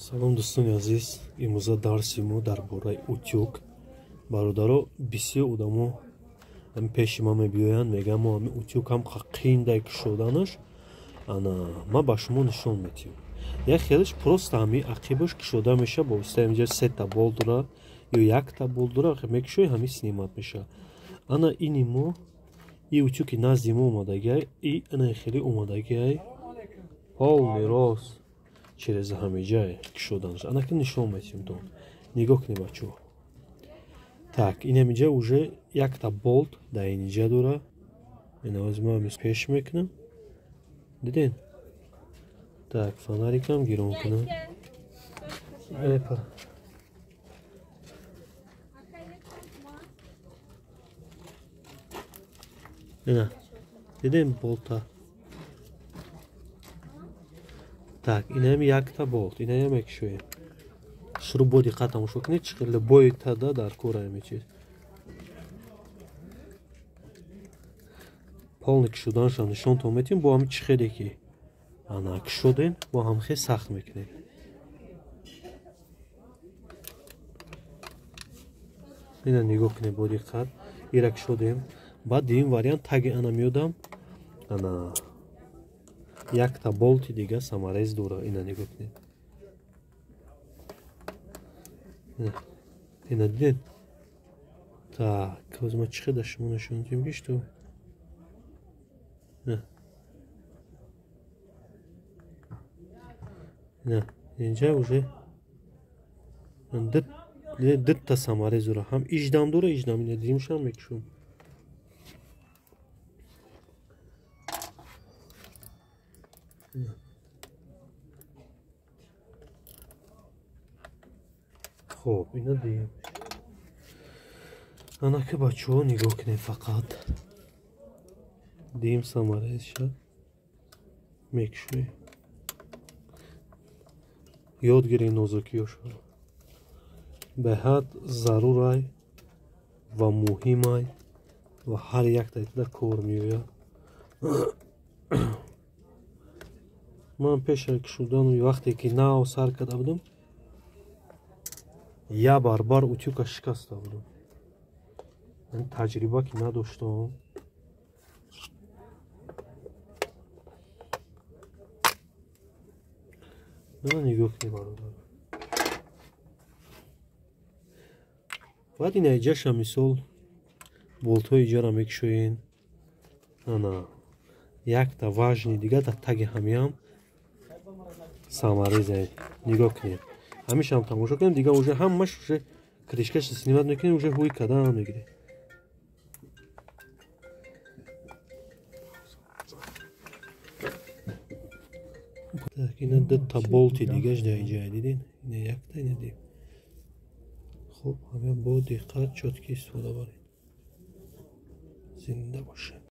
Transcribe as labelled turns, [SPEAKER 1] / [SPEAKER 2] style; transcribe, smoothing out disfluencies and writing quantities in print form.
[SPEAKER 1] Салом, дӯстони азиз. Имрӯза дарси мо дар бораи утюг. Бародаро, бисёр одамо ҳами пеши ман мебиёянд, мегӯянд, мо ҳами утюг ҳам қиндай кушоданаш. Ана ман ба шумо нишон медиҳам. Як хелаш просто ҳами ақибаш кушода мешавад, бо воситаи инҷа сета болт дора ё якта болт дора, мекушои, ҳами снимать мешавад. Ана ини мо и утюги назди мо омадагиай, и ана хеле омадагиай, полный рост через ҳамиҷае кушоданаш. Анаки нишон медиҳем то. Нигоҳ кунед, бачаҳо. Так, ин ҳамиҷа уже якта болт дар инҷа дора. Ина ҳозир ман ҳамиз пеш мекунам. Диден? Так, фонарикам гирон кунам. Эпа. Ина. Дидем болта? Так, инам якта болт, инаям мекушоем. Шурӯъ бо диққат тамошо кунед, чӣ хеле бойтада дар кора ҳаме чиз. Полный кушоданашам нишонтон медиҳем, бо ҳами чӣ хеле ки ана кушодем, бо ҳам хел сахт мекунем. Ина нигоҳ кунед бо диққат, ира кушодем. Баъд дуюм вариант таги ана меодам, ана якта болти дига саморез дора. Ина нигоҳ кунед. Ина дидед? Так, ҳозир ман чӣ хел дар шумо нишон диҳем, ки что? Ина инҷа уже дитта саморез дора, ҳам иждам дора, иждам ина димшам мекушам. Хоб, ина дидем. Анаки бачаҳо, нигоҳ кунед, фақат дим саморезша мекушоем. Ёд гиред нозукиёшро. Беҳад зарурай ва муҳимай ва ҳар якта кор меояд. Ман пеш аз кушодану вақте ки нав сар карда будам, як барбар утюгка шикаста будам. Таҷриба ки надоштам. Ана нигоҳ кунед, бародар. Баъд ина иҷаша мисол болтҳои иҷара мекушоен. Ана якта важни дига дар таги ҳамиам самореза. Нигоҳ кунед. Ҳамишам тамошо кунем, дига уже ҳамаш уже крышкаша снимать мекунем, уже ҳуй кардан мегирем. Так, ина дутта болти дигаш дар инҷа, дидин? Ина якта, ина дим. Хуб, ҳама бо диққат чётки истифода баред. Зинда бошед.